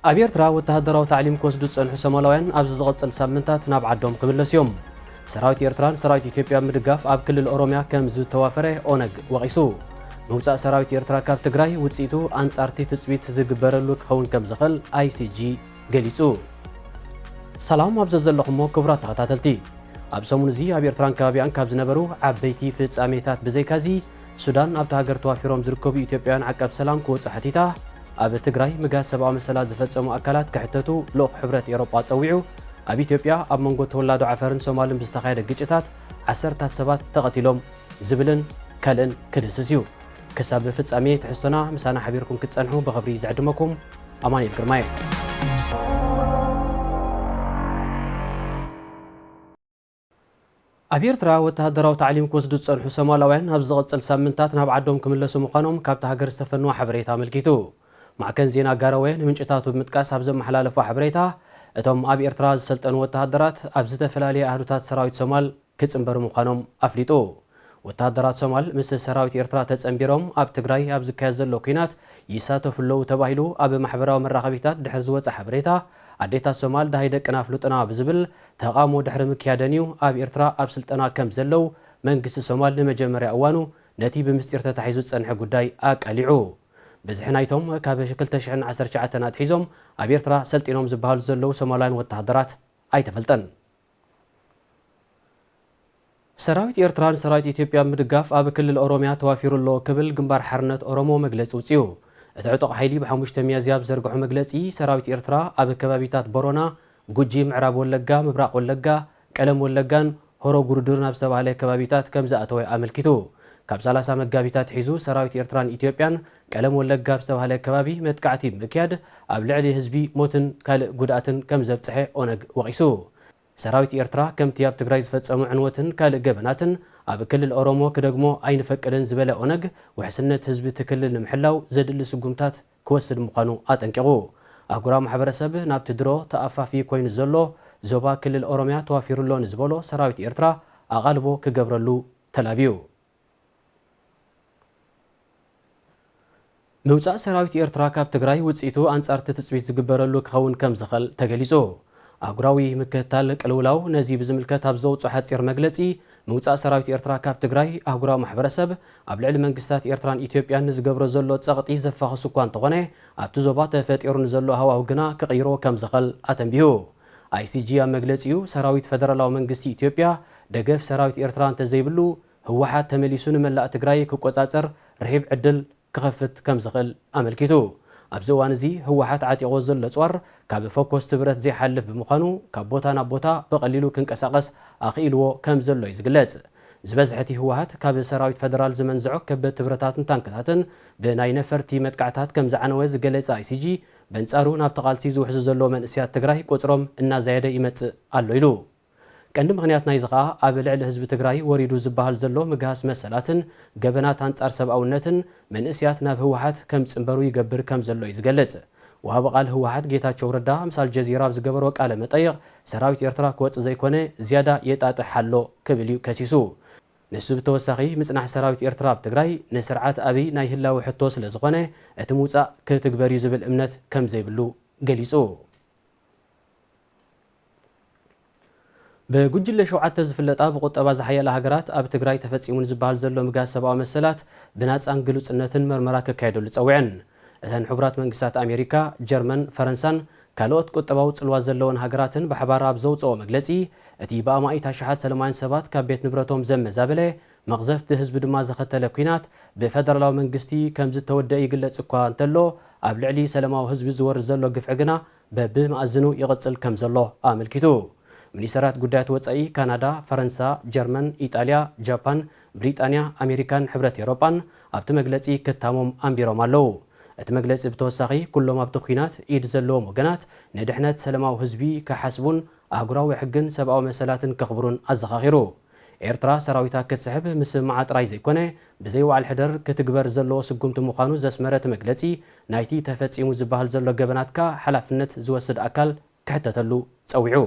ኣብ ኤርትራ ወተሃደራዊ ታዕሊም ክወስዱ ዝጸንሑ ሶማላውያን ኣብዚ ዝቕጽል ሳምንታት ናብ ዓዶም ክምለሱ እዮም። ሰራዊት ኤርትራን ሰራዊት ኢትዮጵያ ብምድጋፍ ኣብ ክልል ኦሮምያ ከም ዝተዋፈረ ኦነግ ወቒሱ። ምውጻእ ሰራዊት ኤርትራ ካብ ትግራይ ውጽኢቱ ኣንጻርቲ ትጽቢት ዝግበረሉ ክኸውን ከም ዝኽእል ኣይሲጂ ገሊጹ። ሰላም ኣብ ዘዘለኹሞ ክቡራት ተኸታተልቲ፣ ኣብ ሰሙን እዚ ኣብ ኤርትራን ከባቢኣን ካብ ዝነበሩ ዓበይቲ ፍጻሜታት ብዘይካዚ፣ ሱዳን ኣብታ ሃገር ተዋፊሮም ዝርከቡ ኢትዮጵያውያን ዓቃብ ሰላም ክወጹ ሓቲታ፣ ኣብ ትግራይ ምግሃስ ሰብኣዊ መሰላት ዝፈጸሙ ኣካላት ክሕተቱ ልኡኽ ሕብረት ኤውሮጳ ጸዊዑ፣ ኣብ ኢትዮጵያ ኣብ መንጎ ተወላዶ ዓፈርን ሶማልን ብዝተኻየደ ግጭታት ዓሰርታት ሰባት ተቐቲሎም ዝብልን ካልእን ክድህስስ እዩ። ክሳብ ፍጻሜ ትሕዝቶና ምሳና ሓቢርኩም ክትጸንሑ ብኽብሪ ዝዕድመኩም ኣማኑኤል ግርማይ። ኣብ ኤርትራ ወተሃደራዊ ታዕሊም ክወስዱ ዝጸንሑ ሶማላውያን ኣብ ዝቕጽል ሳምንታት ናብ ዓዶም ክምለሱ ምዃኖም ካብታ ሃገር ዝተፈነወ ሓበሬታ ኣመልኪቱ። ማዕከን ዜና ጋረወ ንምንጭታቱ ብምጥቃስ ኣብ ዘመሓላለፎ ሓበሬታ፣ እቶም ኣብ ኤርትራ ዝሰልጠኑ ወተሃደራት ኣብ ዝተፈላለየ ኣህዱታት ሰራዊት ሶማል ክጽንበሩ ምዃኖም ኣፍሊጡ። ወተሃደራት ሶማል ምስ ሰራዊት ኤርትራ ተጸንቢሮም ኣብ ትግራይ ኣብ ዝካየድ ዘሎ ኲናት ይሳተፉ ኣለዉ ተባሂሉ ኣብ ማሕበራዊ መራኸቢታት ድሕሪ ዝወጸ ሓበሬታ፣ ኣዴታት ሶማል ደሃይ ደቅና ኣፍልጡና ብዝብል ተቓውሞ ድሕሪ ምክያደን እዩ ኣብ ኤርትራ ኣብ ስልጠና ከም ዘለዉ መንግስቲ ሶማል ንመጀመርያ እዋኑ ነቲ ብምስጢር ተታሒዙ ዝጸንሐ ጉዳይ ኣቃሊዑ። ብዝሒ ናይቶም ካብ ክልተ ሽሕን ዓሰርተ ትሽዓተን ኣትሒዞም ኣብ ኤርትራ ሰልጢኖም ዝበሃሉ ዘለዉ ሶማላውያን ወተሃደራት ኣይተፈልጠን። ሰራዊት ኤርትራ ንሰራዊት ኢትዮጵያ ብምድጋፍ ኣብ ክልል ኦሮምያ ተዋፊሩ ኣሎ ክብል ግንባር ሓርነት ኦሮሞ መግለጺ ውጽኡ። እቲ ዕጡቕ ሓይሊ ብሓሙሽተ ሚያዝያ ኣብ ዘርግሖ መግለጺ፣ ሰራዊት ኤርትራ ኣብ ከባቢታት ቦሮና፣ ጉጂ፣ ምዕራብ ወለጋ፣ ምብራቕ ወለጋ፣ ቀለም ወለጋን ሆሮ ጉርዱርን ኣብ ዝተባህለ ከባቢታት ከም ዝኣተወ ኣመልኪቱ። ካብ ሰላሳ መጋቢት ኣትሒዙ ሰራዊት ኤርትራን ኢትዮጵያን ቀለም ወለጋ ኣብ ዝተባህለ ከባቢ መጥቃዕቲ ብምክያድ ኣብ ልዕሊ ህዝቢ ሞትን ካልእ ጉድኣትን ከም ዘብጽሐ ኦነግ ወቒሱ። ሰራዊት ኤርትራ ከምቲ ኣብ ትግራይ ዝፈጸሞ ዕንወትን ካልእ ገበናትን ኣብ ክልል ኦሮሞ ክደግሞ ኣይንፈቅድን ዝበለ ኦነግ፣ ውሕስነት ህዝቢ እቲ ክልል ንምሕላው ዘድሊ ስጉምታት ክወስድ ምዃኑ ኣጠንቂቑ። ኣህጉራዊ ማሕበረሰብ ናብቲ ድሮ ተኣፋፊ ኮይኑ ዘሎ ዞባ ክልል ኦሮምያ ተዋፊሩ ኣሎ ንዝበሎ ሰራዊት ኤርትራ ኣቓልቦ ክገብረሉ ተላብዩ። ምውጻእ ሰራዊት ኤርትራ ካብ ትግራይ ውጽኢቱ ኣንጻርቲ ትጽቢት ዝግበረሉ ክኸውን ከም ዝኽእል ተገሊጹ። ኣህጉራዊ ምክትታል ቅልውላው ነዚ ብዝምልከት ኣብ ዘውጽኦ ሓጺር መግለጺ፣ ምውጻእ ሰራዊት ኤርትራ ካብ ትግራይ ኣህጉራዊ ማሕበረሰብ ኣብ ልዕሊ መንግስታት ኤርትራን ኢትዮጵያን ንዝገብሮ ዘሎ ጸቕጢ ዘፋኽስ እኳ እንተኾነ፣ ኣብቲ ዞባ ተፈጢሩ ንዘሎ ሃዋሁ ግና ክቕይሮ ከም ዝኽእል ኣተንቢሁ። ኣይሲጂ ኣብ መግለጺኡ፣ ሰራዊት ፈደራላዊ መንግስቲ ኢትዮጵያ ደገፍ ሰራዊት ኤርትራ እንተዘይብሉ፣ ህወሓት ተመሊሱ ንመላእ ትግራይ ክቆጻጸር ርሒብ ዕድል ክኸፍት ከም ዝኽእል ኣመልኪቱ። ኣብዚ እዋን እዚ ህወሓት ዓጢቕዎ ዘሎ ጽዋር ካብ ፈኮስቲ ብረት ዘይሓልፍ ብምዃኑ፣ ካብ ቦታ ናብ ቦታ ብቐሊሉ ክንቀሳቐስ ኣኽኢልዎ ከም ዘሎ እዩ ዝግለጽ። ዝበዝሐ እቲ ህወሓት ካብ ሰራዊት ፈደራል ዝመንዝዖ ከበድቲ ብረታትን ታንክታትን ብናይ ነፈርቲ መጥቃዕታት ከም ዝዓነወ ዝገለጸ ኣይሲጂ፣ በንጻሩ ናብቲ ቃልሲ ዝውሕዙ ዘለዉ መንእሰያት ትግራይ ቁጽሮም እናዛየደ ይመጽእ ኣሎ ኢሉ። ቀንዲ ምኽንያት ናይዚ ኸኣ ኣብ ልዕሊ ህዝቢ ትግራይ ወሪዱ ዝበሃል ዘሎ ምግሃስ መሰላትን ገበናት ኣንጻር ሰብኣውነትን መንእሰያት ናብ ህወሓት ከም ዝጽንበሩ ይገብር ከም ዘሎ እዩ ዝገልጽ። ወሃቢ ቃል ህወሓት ጌታቸው ረዳ ምስ ኣልጀዚራ ኣብ ዝገበሮ ቃለ መጠይቕ፣ ሰራዊት ኤርትራ ክወጽእ ዘይኮነ ዝያዳ የጣጥሕ ኣሎ ክብል እዩ ከሲሱ። ንሱ ብተወሳኺ፣ ምጽናሕ ሰራዊት ኤርትራ ኣብ ትግራይ ንስርዓት ኣብይ ናይ ህላወ ሕቶ ስለ ዝኾነ፣ እቲ ምውጻእ ክትግበር እዩ ዝብል እምነት ከም ዘይብሉ ገሊጹ። ብጉጅለ ሸውዓተ ዝፍለጣ ብቁጠባ ዝሓየላ ሃገራት፣ ኣብ ትግራይ ተፈጺሙ ንዝበሃል ዘሎ ምግሃስ ሰብኣዊ መሰላት ብናጻን ግሉጽነትን መርመራ ክካየደሉ ጸዊዐን። እተን ሕቡራት መንግስታት ኣሜሪካ፣ ጀርመን፣ ፈረንሳን ካልኦት ቁጠባዊ ጽልዋ ዘለወን ሃገራትን ብሓባር ኣብ ዘውጽኦ መግለጺ፣ እቲ ብኣማኢት ኣሽሓት ሰለማውያን ሰባት ካብ ቤት ንብረቶም ዘመዛበለ፣ መቕዘፍቲ ህዝቢ ድማ ዘኸተለ ኲናት፣ ብፈደራላዊ መንግስቲ ከም ዝተወደአ ይግለጽ እኳ እንተሎ፣ ኣብ ልዕሊ ሰለማዊ ህዝቢ ዝወርድ ዘሎ ግፍዒ ግና በብመኣዝኑ ይቕጽል ከም ዘሎ ኣመልኪቱ። ሚኒስተራት ጉዳያት ወጻኢ ካናዳ፣ ፈረንሳ፣ ጀርመን፣ ኢጣልያ፣ ጃፓን፣ ብሪጣንያ፣ ኣሜሪካን ሕብረት ኤውሮጳን ኣብቲ መግለጺ ክታሞም ኣንቢሮም ኣለዉ። እቲ መግለጺ ብተወሳኺ፣ ኩሎም ኣብቲ ኲናት ኢድ ዘለዎም ወገናት ንድሕነት ሰለማዊ ህዝቢ ክሓስቡን ኣህጉራዊ ሕግን ሰብኣዊ መሰላትን ከኽብሩን ኣዘኻኺሩ። ኤርትራ ሰራዊታ ክትስሕብ ምስምዓ ጥራይ ዘይኮነ፣ ብዘይ ወዓል ሕደር ክትግበር ዘለዎ ስጉምቲ ምዃኑ ዘስመረ እቲ መግለጺ፣ ናይቲ ተፈጺሙ ዝበሃል ዘሎ ገበናት ከኣ ሓላፍነት ዝወስድ ኣካል ክሕተተሉ ጸዊዑ።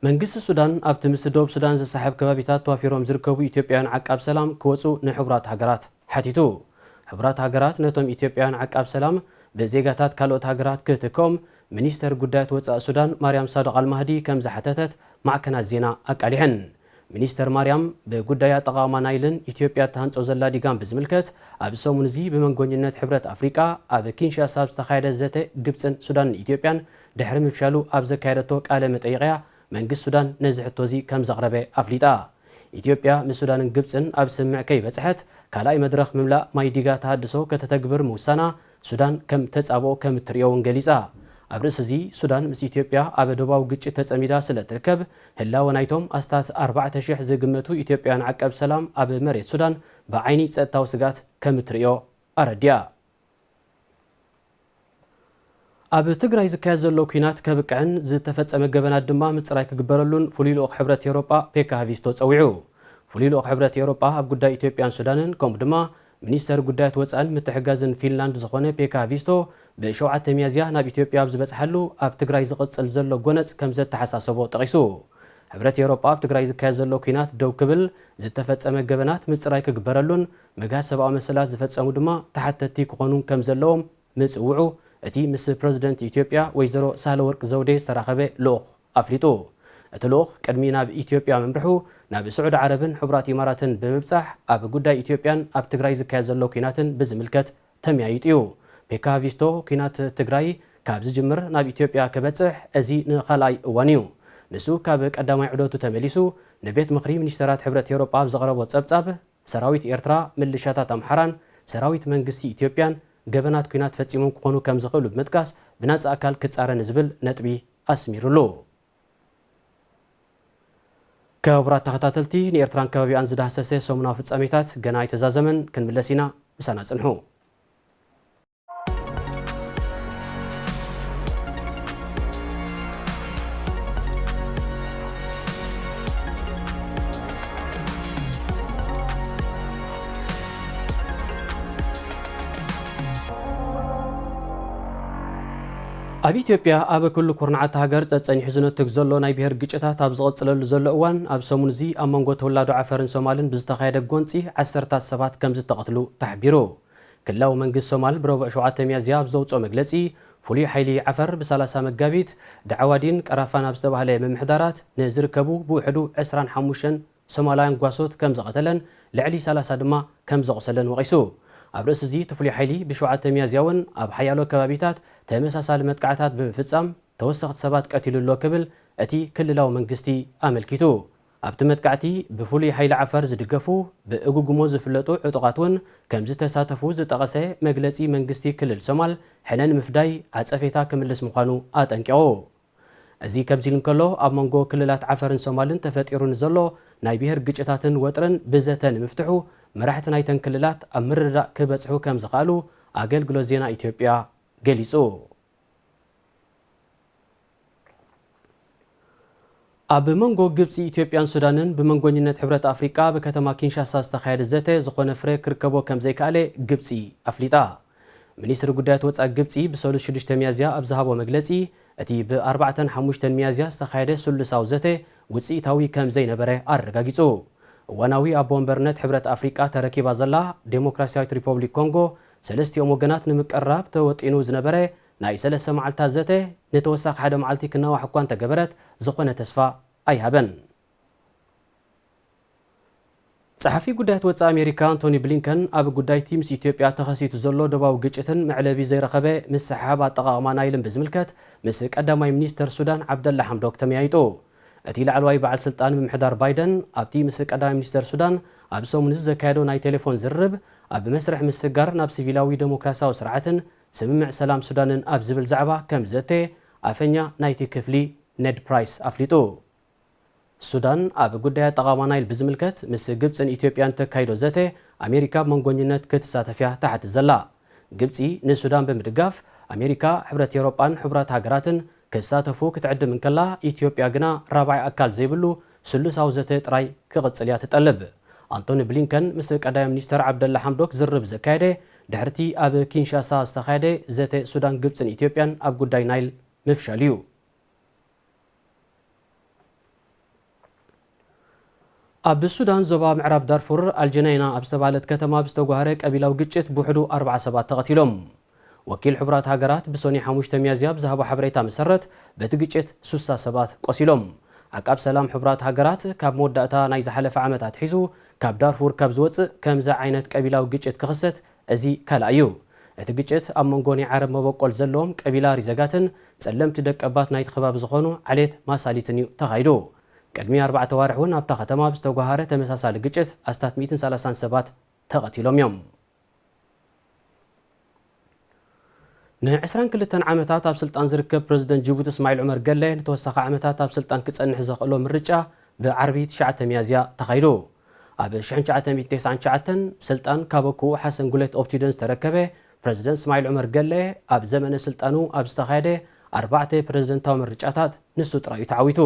መንግስቲ ሱዳን ኣብቲ ምስ ደቡብ ሱዳን ዝሰሓብ ከባቢታት ተዋፊሮም ዝርከቡ ኢትዮጵያውያን ዓቃብ ሰላም ክወጹ ንሕቡራት ሃገራት ሓቲቱ። ሕቡራት ሃገራት ነቶም ኢትዮጵያውያን ዓቃብ ሰላም ብዜጋታት ካልኦት ሃገራት ክትክኦም ሚኒስተር ጉዳያት ወጻኢ ሱዳን ማርያም ሳድቕ ኣልማህዲ ከም ዝሓተተት ማዕከናት ዜና ኣቃሊሐን። ሚኒስተር ማርያም ብጉዳይ ኣጠቓቕማ ናይልን ኢትዮጵያ እትሃንጾ ዘላ ዲጋም ብዝምልከት ኣብ ሰሙን እዚ ብመንጎኝነት ሕብረት ኣፍሪቃ ኣብ ኪንሻሳ ኣብ ዝተኻየደ ዘተ ግብጽን ሱዳንን ኢትዮጵያን ድሕሪ ምፍሻሉ ኣብ ዘካየደቶ ቃለ መጠይቕያ መንግስቲ ሱዳን ነዚ ሕቶ እዚ ከም ዘቕረበ ኣፍሊጣ። ኢትዮጵያ ምስ ሱዳንን ግብጽን ኣብ ስምምዕ ከይበጽሐት ካልኣይ መድረኽ ምምላእ ማይ ዲጋ ተሃድሶ ከተተግብር ምውሳና ሱዳን ከም ተጻብኦ ከም እትርእዮ እውን ገሊጻ። ኣብ ርእሲ እዚ ሱዳን ምስ ኢትዮጵያ ኣብ ዶባዊ ግጭት ተጸሚዳ ስለ እትርከብ ህላወ ናይቶም ኣስታት ኣርባዕተ ሽሕ ዝግመቱ ኢትዮጵያውያን ዓቀብ ሰላም ኣብ መሬት ሱዳን ብዓይኒ ጸጥታዊ ስግኣት ከም እትርእዮ ኣረዲኣ። ኣብ ትግራይ ዝካየድ ዘሎ ኲናት ከብቅዕን ዝተፈጸመ ገበናት ድማ ምጽራይ ክግበረሉን ፍሉይ ልኡኽ ሕብረት ኤውሮጳ ፔካ ሃቪስቶ ጸዊዑ። ፍሉይ ልኡኽ ሕብረት ኤውሮጳ ኣብ ጉዳይ ኢትዮጵያን ሱዳንን ከምኡ ድማ ሚኒስተር ጉዳያት ወጻእን ምትሕጋዝን ፊንላንድ ዝኾነ ፔካ ሃቪስቶ ብሸውዓተ ሚያዝያ ናብ ኢትዮጵያ ኣብ ዝበጽሓሉ ኣብ ትግራይ ዝቕጽል ዘሎ ጎነጽ ከም ዘተሓሳሰቦ ጠቒሱ። ሕብረት ኤውሮጳ ኣብ ትግራይ ዝካየድ ዘሎ ኲናት ደው ክብል፣ ዝተፈጸመ ገበናት ምጽራይ ክግበረሉን ምግሃስ ሰብኣዊ መሰላት ዝፈጸሙ ድማ ተሓተትቲ ክኾኑን ከም ዘለዎም ምጽውዑ እቲ ምስ ፕረዚደንት ኢትዮጵያ ወይዘሮ ሳህለወርቅ ዘውዴ ዝተራኸበ ልኡኽ ኣፍሊጡ። እቲ ልኡኽ ቅድሚ ናብ ኢትዮጵያ ምምርሑ ናብ ስዑዲ ዓረብን ሕቡራት ኢማራትን ብምብጻሕ ኣብ ጉዳይ ኢትዮጵያን ኣብ ትግራይ ዝካየድ ዘሎ ኲናትን ብዝምልከት ተመያይጡ እዩ። ፔካ ሃቪስቶ ኲናት ትግራይ ካብ ዝጅምር ናብ ኢትዮጵያ ክበጽሕ እዚ ንኻልኣይ እዋን እዩ። ንሱ ካብ ቀዳማይ ዑደቱ ተመሊሱ ንቤት ምኽሪ ሚኒስተራት ሕብረት ኤውሮጳ ኣብ ዘቕረቦ ጸብጻብ ሰራዊት ኤርትራ፣ ምልሻታት ኣምሓራን ሰራዊት መንግስቲ ኢትዮጵያን ገበናት ኲናት ፈጺሞም ክኾኑ ከም ዝኽእሉ ብምጥቃስ ብናጻ ኣካል ክጻረ ንዝብል ነጥቢ ኣስሚሩሉ። ክቡራት ተኸታተልቲ፣ ንኤርትራን ከባቢኣን ዝዳህሰሰ ሰሙናዊ ፍጻሜታት ገና ኣይተዛዘመን፣ ክንምለስ ኢና፣ ምሳና ጽንሑ። ኣብ ኢትዮጵያ ኣብ ኩሉ ኩርናዓት ሃገር ጸጸኒሑ ዝነትግ ዘሎ ናይ ብሄር ግጭታት ኣብ ዝቕጽለሉ ዘሎ እዋን፣ ኣብ ሰሙን እዚ ኣብ መንጎ ተወላዶ ዓፈርን ሶማልን ብዝተኻየደ ጎንጺ ዓሰርታት ሰባት ከም ዝተቐትሉ ተሓቢሩ። ክልላዊ መንግስቲ ሶማል ብረቡዕ ሸውዓተ ሚያዝያ ኣብ ዘውጽኦ መግለጺ፣ ፍሉይ ሓይሊ ዓፈር ብሰላሳ መጋቢት ዳዕዋዲን ቀራፋን ኣብ ዝተባህለ ምምሕዳራት ንዝርከቡ ብውሕዱ ዕስራን ሓሙሽተን ሶማላውያን ጓሶት ከም ዝቐተለን ልዕሊ ሰላሳ ድማ ከም ዘቑሰለን ወቒሱ። ኣብ ርእሲ እዚ እቲ ፍሉይ ሓይሊ ብሸውዓተ ሚያዝያ እውን ኣብ ሓያሎ ከባቢታት ተመሳሳሊ መጥቃዕታት ብምፍጻም ተወሰኽቲ ሰባት ቀቲሉ ኣሎ ክብል እቲ ክልላዊ መንግስቲ ኣመልኪቱ። ኣብቲ መጥቃዕቲ ብፍሉይ ሓይሊ ዓፋር ዝድገፉ ብእጉጉሞ ዝፍለጡ ዕጡቓት እውን ከም ዝተሳተፉ ዝጠቐሰ መግለጺ መንግስቲ ክልል ሶማል ሕነ ንምፍዳይ ዓጸፌታ ክምልስ ምዃኑ ኣጠንቂቑ። እዚ ከምዚ ኢሉ እንከሎ፣ ኣብ መንጎ ክልላት ዓፈርን ሶማልን ተፈጢሩ ንዘሎ ናይ ብሄር ግጭታትን ወጥርን ብዘተ ንምፍትሑ መራሕቲ ናይተን ክልላት ኣብ ምርድዳእ ክበጽሑ ከም ዝኸኣሉ ኣገልግሎት ዜና ኢትዮጵያ ገሊጹ። ኣብ መንጎ ግብጺ፣ ኢትዮጵያን ሱዳንን ብመንጎኝነት ሕብረት ኣፍሪቃ ኣብ ከተማ ኪንሻሳ ዝተኻየደ ዘተ ዝኾነ ፍረ ክርከቦ ከም ዘይከኣለ ግብጺ ኣፍሊጣ። ሚኒስትሪ ጉዳያት ወጻኢ ግብጺ ብሰሉስ ሽዱሽተ ሚያዝያ ኣብ ዝሃቦ መግለጺ፣ እቲ ብ ኣርባዕተን ሓሙሽተን ሚያዝያ ዝተኻየደ ስሉሳዊ ዘተ ውጽኢታዊ ከም ዘይነበረ ኣረጋጊጹ። እዋናዊ ኣቦ ወንበርነት ሕብረት ኣፍሪቃ ተረኪባ ዘላ ዴሞክራሲያዊት ሪፖብሊክ ኮንጎ፣ ሰለስቲኦም ወገናት ንምቅርራብ ተወጢኑ ዝነበረ ናይ ሰለስተ መዓልታት ዘተ ንተወሳኺ ሓደ መዓልቲ ክናዋሕ እኳ እንተገበረት፣ ዝኾነ ተስፋ ኣይሃበን። ጸሓፊ ጉዳያት ወጻኢ ኣሜሪካ ኣንቶኒ ብሊንከን፣ ኣብ ጉዳይቲ ምስ ኢትዮጵያ ተኸሲቱ ዘሎ ዶባዊ ግጭትን መዕለቢ ዘይረኸበ ምስሕሓብ ኣጠቓቕማ ናይልን ብዝምልከት ምስ ቀዳማይ ሚኒስተር ሱዳን ዓብደላ ሓምዶክ ተመያይጡ። እቲ ላዕለዋይ በዓል ስልጣን ምምሕዳር ባይደን ኣብቲ ምስ ቀዳማይ ሚኒስተር ሱዳን ኣብ ሰሙን እዚ ዘካየዶ ናይ ቴሌፎን ዝርርብ፣ ኣብ መስርሕ ምስግጋር ናብ ሲቪላዊ ዴሞክራሲያዊ ስርዓትን ስምምዕ ሰላም ሱዳንን ኣብ ዝብል ዛዕባ ከም ዘተ ኣፈኛ ናይቲ ክፍሊ ኔድ ፕራይስ ኣፍሊጡ። ሱዳን ኣብ ጉዳይ ኣጠቓቕማ ናይል ብዝምልከት ምስ ግብጽን ኢትዮጵያን ተካይዶ ዘተ ኣሜሪካ ብመንጎኝነት ክትሳተፍ እያ ትሓትት ዘላ። ግብጺ ንሱዳን ብምድጋፍ ኣሜሪካ፣ ሕብረት ኤውሮጳን ሕቡራት ሃገራትን ክሳተፉ ክትዕድም እንከላ፣ ኢትዮጵያ ግና ራብዓይ ኣካል ዘይብሉ ስሉሳዊ ዘተ ጥራይ ክቕጽል እያ ትጠልብ። ኣንቶኒ ብሊንከን ምስ ቀዳማይ ሚኒስተር ዓብደላ ሓምዶክ ዝርርብ ዘካየደ ድሕርቲ ኣብ ኪንሻሳ ዝተኻየደ ዘተ ሱዳን፣ ግብጽን ኢትዮጵያን ኣብ ጉዳይ ናይል ምፍሻል እዩ። ኣብ ሱዳን ዞባ ምዕራብ ዳርፉር ኣልጀናይና ኣብ ዝተባህለት ከተማ ብዝተጓህረ ቀቢላዊ ግጭት ብውሕዱ ኣርባዓ ሰባት ተቐቲሎም። ወኪል ሕቡራት ሃገራት ብሶኒ ሓሙሽተ ሚያዝያ ብዝሃቦ ሓበሬታ መሰረት፣ በቲ ግጭት ሱሳ ሰባት ቆሲሎም። ዓቃብ ሰላም ሕቡራት ሃገራት ካብ መወዳእታ ናይ ዝሓለፈ ዓመት ኣትሒዙ ካብ ዳርፉር ካብ ዝወጽእ ከምዚ ዓይነት ቀቢላዊ ግጭት ክኽሰት እዚ ካልኣይ እዩ። እቲ ግጭት ኣብ መንጎ ናይ ዓረብ መበቆል ዘለዎም ቀቢላ ሪዘጋትን ጸለምቲ ደቀባት ናይቲ ከባቢ ዝኾኑ ዓሌት ማሳሊትን እዩ ተኻይዱ። ቅድሚ ኣርባዕተ ዋርሕ እውን ኣብታ ከተማ ብዝተጓሃረ ተመሳሳሊ ግጭት ኣስታት ሚእትን ሰላሳን ሰባት ተቐቲሎም እዮም። ንዕስራን ክልተን ዓመታት ኣብ ስልጣን ዝርከብ ፕረዚደንት ጅቡቲ እስማዒል ዑመር ገለ ንተወሳኺ ዓመታት ኣብ ስልጣን ክጸንሕ ዘኽእሎ ምርጫ ብዓርቢ ትሽዓተ ሚያዝያ ተኻይዱ። ኣብ ሽሕን ትሽዓተ ሚእትን ተስዓን ትሽዓተን ስልጣን ካብ ኣኩኡ ሓሰን ጉሌት ኦፕቲዶን ዝተረከበ ፕረዚደንት እስማዒል ዑመር ገለ ኣብ ዘመነ ስልጣኑ ኣብ ዝተኻየደ ኣርባዕተ ፕረዚደንታዊ ምርጫታት ንሱ ጥራይ እዩ ተዓዊቱ።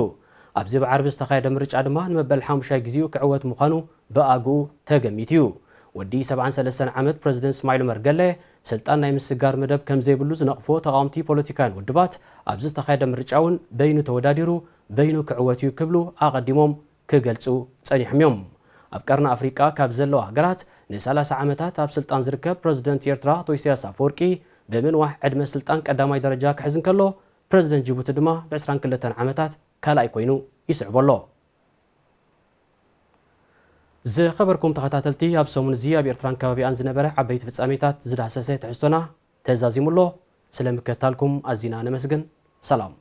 ኣብዚ ብዓርቢ ዝተኻየደ ምርጫ ድማ ንመበል ሓሙሻይ ግዜኡ ክዕወት ምዃኑ ብኣግኡ ተገሚቱ እዩ። ወዲ ሰብዓን ሰለስተን ዓመት ፕረዚደንት እስማዒል ዑመር ገለ ስልጣን ናይ ምስጋር መደብ ከም ዘይብሉ ዝነቕፎ ተቓወምቲ ፖለቲካውያን ውድባት ኣብዚ ዝተኻየደ ምርጫ እውን በይኑ ተወዳዲሩ በይኑ ክዕወት እዩ ክብሉ ኣቐዲሞም ክገልጹ ጸኒሖም እዮም። ኣብ ቀርኒ ኣፍሪቃ ካብ ዘለዋ ሃገራት ንሰላሳ ዓመታት ኣብ ስልጣን ዝርከብ ፕረዚደንት ኤርትራ ኣቶ ኢሳያስ ኣፈወርቂ ብምንዋሕ ዕድመ ስልጣን ቀዳማይ ደረጃ ክሕዝ እንከሎ፣ ፕረዚደንት ጅቡቲ ድማ ብ ዕስራን ክልተን ዓመታት ካልኣይ ኮይኑ ይስዕቦ ኣሎ። ዝኸበርኩም ተኸታተልቲ፣ ኣብ ሰሙን እዚ ኣብ ኤርትራን ከባቢኣን ዝነበረ ዓበይቲ ፍጻሜታት ዝዳሰሰ ትሕዝቶና ተዛዚሙ ኣሎ። ስለምክትታልኩም ኣዚና ነመስግን። ሰላም።